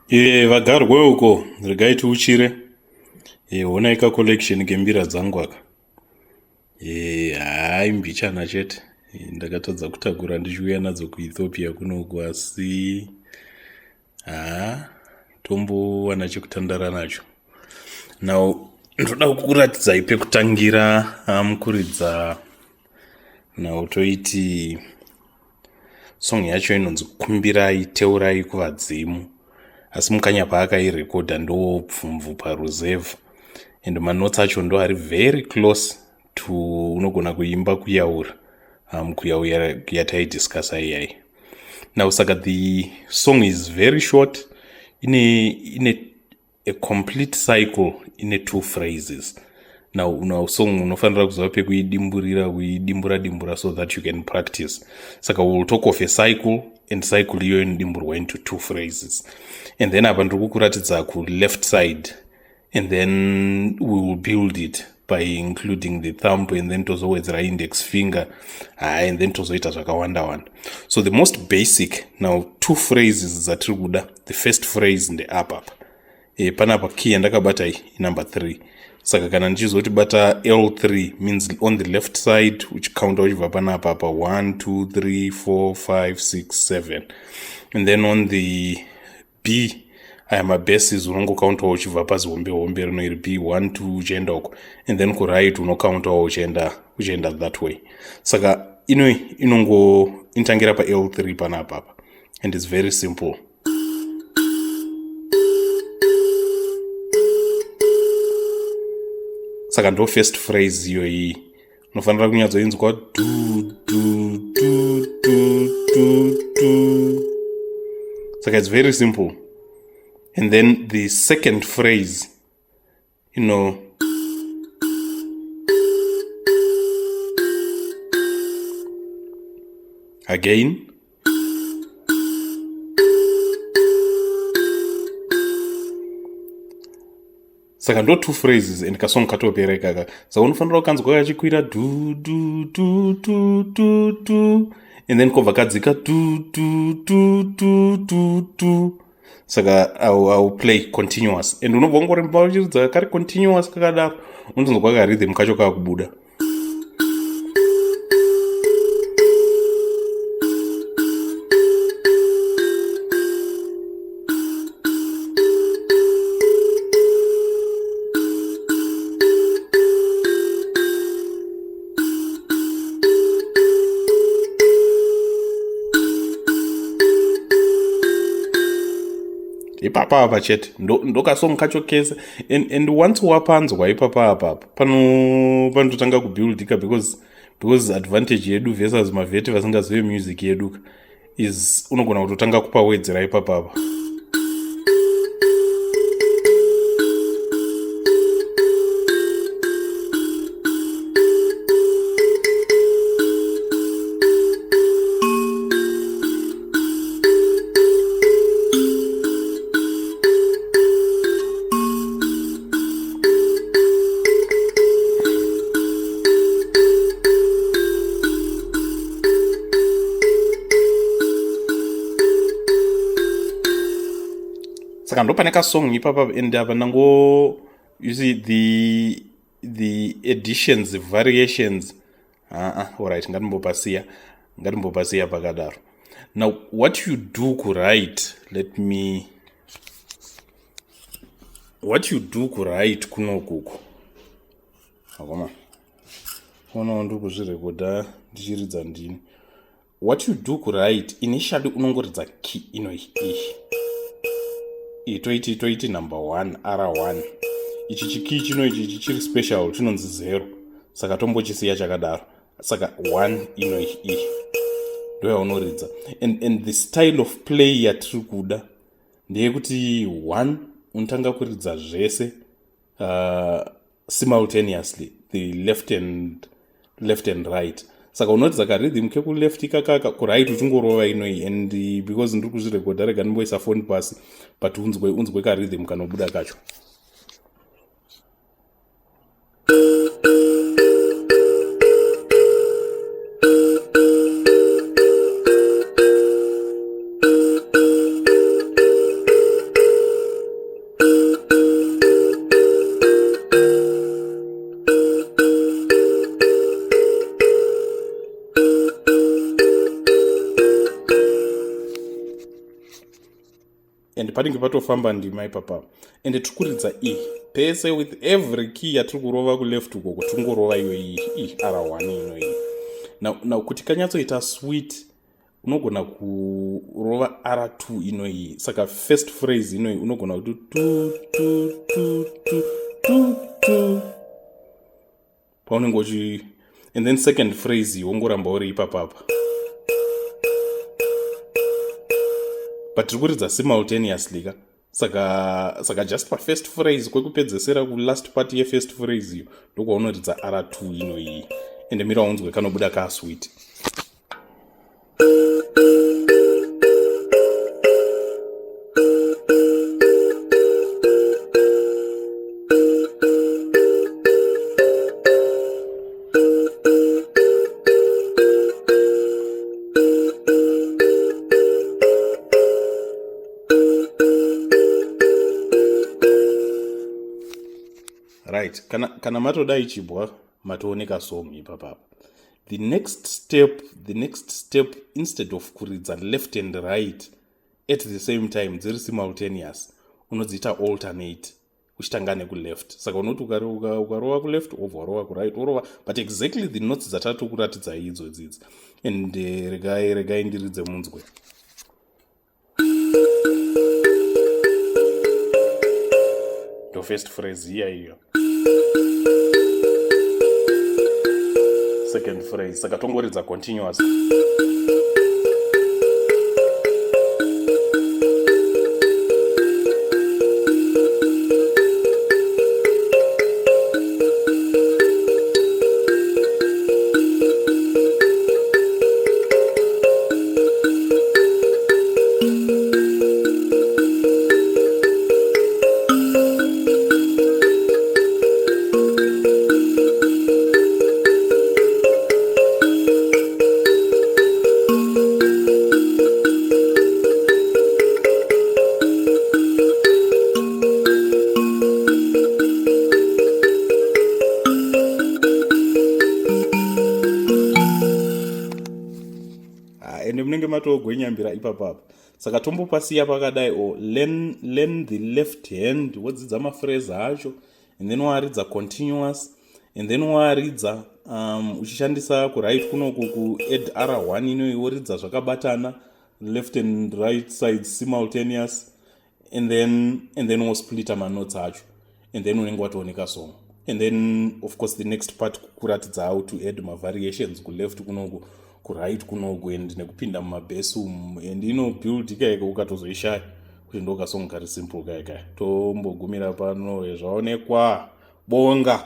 E, vagarwe uko regai tiuchire. E, honai ka collection kembira dzangu aka. E, hayi mbichana chete. E, ndakatadza kutakura ndichiuya nadzo kuEthiopia kunoku asi haa tombowana chekutandara nacho. Now ndoda kukuratidzai pekutangira mukuridza now toiti Song yacho inonzi Kumbirai Teurai Kuvadzimu asi Mukanya paakairekodha ndopfumvu paruzevha and manotes acho ndo ari very close to unogona kuimba kuyaura kuyaura yataidiscussa iyai. Now saka the song is very short, ine a complete cycle ine two phrases. Now una song unofanira kuziva pekuidimburira, kuidimbura dimbura so that you can practice. Saka we will talk of a cycle and cycle iyoyo inodimburwa into two phrases. And then apa ndiri kukuratidza ku left side and then we will build it by including the thumb and then tozowedzera index finger, and then tozoita zvakawanda wanda. So the most basic now two phrases dzatiri kuda, the first phrase ndeapa apa. Panapa key yandakabata iyi number 3. Saka kana ndichizoti bata L3 means on the left side uchicounta uchibva panapa apa 1 2 3 4 5 6 7, and then on the B aya mabases unongocountawo uchibva pazihombe hombe rino iri B 1 2 uchienda uko, and then kuright unocountawo uchienda that way. Saka ino inongo inotangira pa L3 panapa apa and it's very simple. Saka ndo first phrase iyoyi unofanira kunyatsoinzwa du du du du du du. Saka it's very simple. And then the second phrase, you know, again, saka ndo two phrases and kasong katopera ikaka. Saka unofanira kukanzwa kachikwira du du du du du du and then kobva kadzika du du du du du du. Saka I will play continuous and unobva ungoremba uchiridza kari continuous kakadaro, unotonzwa karhythm kacho kakubuda. Ipapa apa chete ndokasong kacho kese and once wapanzwa ipapa apa panototanga kubuildika because advantage yedu versus mavheti vasingazive music yedu is unogona kutotanga kupawedzera ipapa apa. Saka ndo pane kasong ipapa and apa ndango, you see the additions, variations. Alright, ngatimbopasiya pakadaro. Now what you do kuright, let me what you do kuright kunokuku akoma onawo ndiri kuzvirekodha ndichiridza ndini. What you do kuright, initially unongoridza key ino iyi toiti number 1 R1. Ichi chikey chino ichi chiri special chinonzi 0, saka tombochisiya chakadaro. Saka 1 ino iyi ndo yaunoridza and the style of play yatiri kuda ndeyekuti 1 unotanga kuridza zvese simultaneously, the left and right. Saka unoridza karhythm kekuleft ikakaka, kuright uchingorova inoi. And because ndiri kuzvirekodha, rega ndimboisa foni pasi, but unzwe karhythm kanobuda kacho. And panenge patofamba ndima ipapa. And tiri kuridza E pese with every key yatiri kurova kuleft uko, kuti tingorova iyo iyi E R1 ino iyi. Now kuti kanyatsoita sweet, unogona kurova R2 ino iyi. Saka first phrase inoyi unogona kuti 2 2 2 2 2 2 paunenge uchi, and then second phrase wongoramba uri ipapapa, but tiri kuridza simultaneously ka. Saka just pafirst phrase kwekupedzesera, kulast part yefirst phrase iyo, ndokwaunoridza R2 ino iyi. Ende mira unzwe kanobuda kasweet. Right, kana matoda ichibwa, matooneka song ipapapa. The next step, instead of kuridza left and right at the same time dziri simultaneous, unodziita alternate, uchitanga nekuleft. Saka unoti ukarova kuleft, wobva warova kuright, worova, but exactly the notes dzatatokuratidza idzo dzidzi. And regai ndiridze munzwe. Ndo first phrase iya iyo, second phrase. Saka tongoridza continuous. Ende munenge matogwenyambira ipapapa. Saka tombopasiya pakadai. O learn the left hand, wodzidza maphrase acho, and then waridza continuous, and then waridza uchishandisa kuright kunoku kuadd R1 inoyi, woridza zvakabatana left and right sides simultaneous, and then wosplita manotes acho, and then unenge watooneka song. And then of course the next part kuratidza how to add mavariations kuleft kunoku, kuright kunoku, and nekupinda mumabass umu. And inobuild ikaika ukatozoishaya kuti ndokasong kari simple kaikai. Tombogumira pano, zvaonekwa. Bonga.